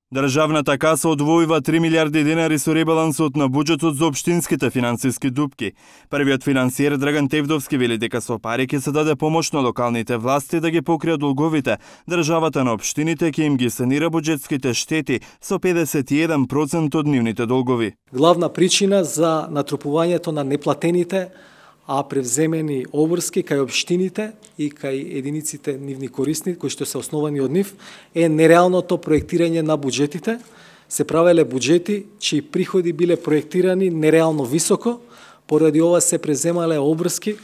Државната каса одвојува 3 милиарди денари со ребалансот на буџетот за општинските финансиски дупки. Првиот финансиер Драган Тевдовски вели дека со пари ќе се даде помош на локалните власти да ги покријат долговите. Државата на општините ќе им ги санира буџетските штети со 51% од нивните долгови. Главна причина за натрупувањето на неплатените а превземени обврски кај општините и кај единиците нивни корисни, кои што се основани од нив, е нереалното проектирање на буџетите. Се правеле буџети чии приходи биле проектирани нереално високо, поради ова се преземале обврски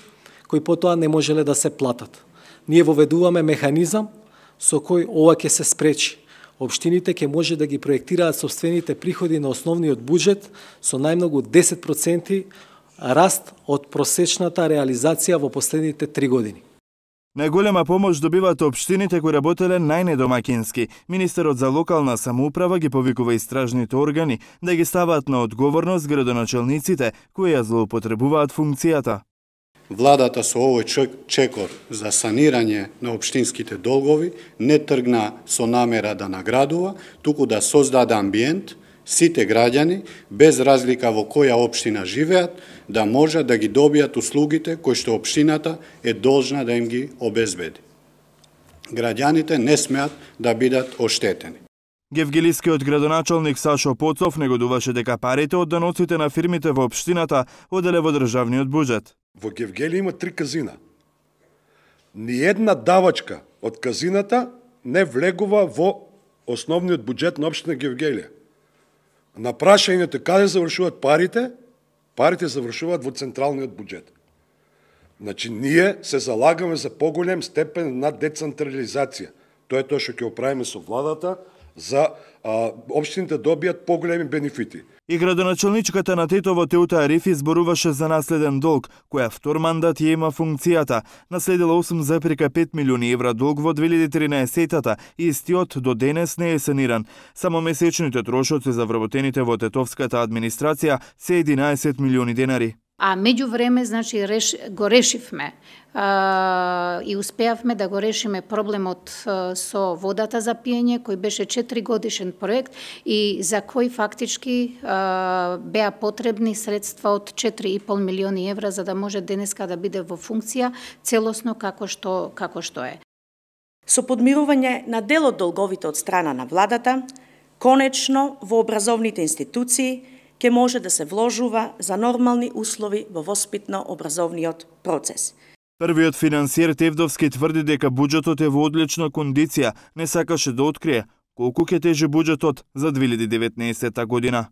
кои потоа не можеле да се платат. Ние воведуваме механизам со кој ова ќе се спречи. Општините ќе може да ги проектираат сопствените приходи на основниот буџет со најмногу 10% раст од просечната реализација во последните 3 години. Најголема помош добиваат општините кои работеле најнедомаќински. Министерот за локална самоуправа ги повикува истражните органи да ги ставаат на одговорност градоначелниците кои ја злоупотребуваат функцијата. Владата со овој чекор за санирање на општинските долгови не тргна со намера да наградува, туку да создаде амбиент сите граѓани, без разлика во која општина живеат, да може да ги добијат услугите кои што општината е должна да им ги обезбеди. Граѓаните не смеат да бидат оштетени. Гевгелискиот градоначалник Сашо Поцов негодуваше дека парите од даноците на фирмите во општината оделе во државниот буџет. Во Гевгелија има 3 казина. Ниедна давачка од казината не влегува во основниот буџет на општина Гевгелија. На прашањето каде завршуваат парите, парите завршуваат во централниот буџет. Значи, ние се залагаме за поголем степен на децентрализација. Тоа е тоа што ќе оправиме со владата, за општините добијат поголеми бенефити. И градоначалничката на Тетово Теута Арифи зборуваше за наследен долг, која втор мандат ја има функцијата. Наследила 8,5 милиони евра долг во 2013-та и истиот до денес не е саниран. Само месечните трошоци за вработените во тетовската администрација се 11 милиони денари. А меѓу време, значи, го решивме и успеавме да го решиме проблемот со водата за пиење, кој беше 4-годишен проект и за кој фактички беа потребни средства од 4,5 милиони евра за да може денеска да биде во функција целосно како што е. Со подмирување на дел од долговите од страна на владата, конечно во образовните институции ќе може да се вложува за нормални услови во воспитно-образовниот процес. Првиот финансиер Тевдовски тврди дека буџетот е во одлична кондиција, не сакаше да открие колку ќе тежи буџетот за 2019 година.